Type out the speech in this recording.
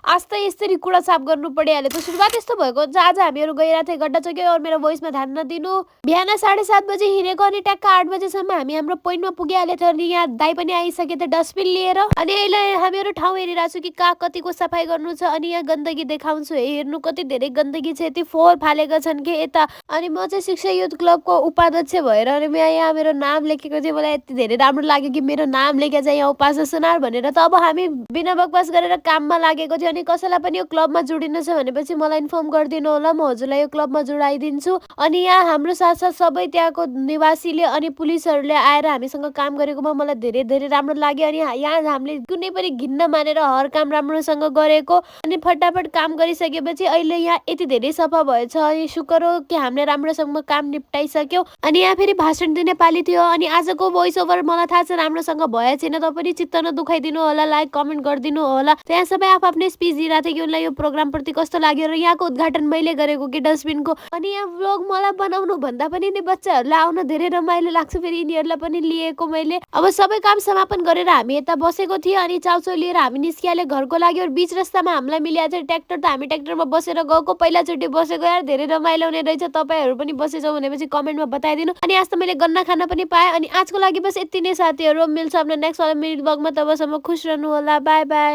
आज त यसरी कुडा साफ गर्नु परिहाल्यो त। सुरुवात यस्तो भएको हुन्छ, आज हामीहरू गइरहेको थिएँ गड्डा चौकी और मेरो भोइसमा ध्यान नदिनु। बिहान 7:30 बजे हिँडेको अनि ट्याक्क 8 बजेसम्म हामी हाम्रो पोइन्टमा पुगिहालेको थियो अनि यहाँ दाइ पनि आइसके थियो डस्टबिन लिएर। अनि अहिले हामीहरू ठाउँ हेरिरहेको छु कि कहाँ कतिको सफाइ गर्नु छ। अनि यहाँ गन्दगी देखाउँछु, हेर्नु कति धेरै गन्दगी छ, यति फोहोर फालेका छन् कि यता। अनि म चाहिँ शिक्षा युथ क्लबको उपाध्यक्ष भएर अनि यहाँ मेरो नाम लेखेको थियो। मलाई यति धेरै राम्रो लाग्यो कि मेरो नाम लेखेको छ यहाँ उपास सुनार भनेर। त अब हामी बिना बकवास गरेर काममा लागेको थियो। अनि कसैलाई पनि यो क्लबमा जोडिनु छ भनेपछि मलाई इन्फर्म गरिदिनु होला, म हजुरलाई यो क्लबमा जोडाइदिन्छु। अनि यहाँ हाम्रो साथसाथ सबै त्यहाँको निवासीले अनि पुलिसहरूले आएर हामीसँग काम गरेकोमा मलाई धेरै धेरै राम्रो लाग्यो। अनि यहाँ हामीले कुनै पनि घिन्न मानेर हर काम राम्रोसँग गरेको अनि फटाफट काम गरिसकेपछि अहिले यहाँ यति धेरै सफा भएछ। अनि शुक्र हो कि हामीले राम्रोसँग काम निपटाइसक्यौँ। अनि यहाँ फेरि भाषण दिने पाली थियो। अनि आजको भोइस ओभर मलाई थाहा छ राम्रोसँग भएछ छैन, तपाईँ चित्त नदुखाइदिनु होला, लाइक कमेन्ट गरिदिनु होला। त्यहाँ सबै आफ्नै स्पिच दिइरहेको थियो कि उनलाई यो प्रोग्राम प्रति कस्तो लाग्यो र यहाँको उद्घाटन मैले गरेको कि डस्टबिनको। अनि यहाँ ब्लग मलाई बनाउनु भन्दा पनि नि बच्चाहरूलाई आउन धेरै रमाइलो लाग्छ, फेरि यिनीहरूलाई पनि लिएको मैले। अब सबै काम समापन गरेर हामी यता बसेको थियौँ अनि चाउचाउ लिएर हामी निस्किहाले घरको लागि। और बिच रास्तामा हामीलाई मिलेको थियो ट्र्याक्टर, त हामी ट्र्याक्टरमा बसेर गएको, पहिलाचोटि बसेको। यार धेरै रमाइलो हुने रहेछ, तपाईँहरू पनि बसेछौ भनेपछि कमेन्टमा बताइदिनु। अनि आज त मैले गन्ना खान पनि पाएँ। अनि आजको लागि बस यति नै साथीहरू, मिल्छ आफ्नो नेक्स्ट वाला मिनिट ब्लगमा, तबसम्म खुश रहनु होला, बाई बाई।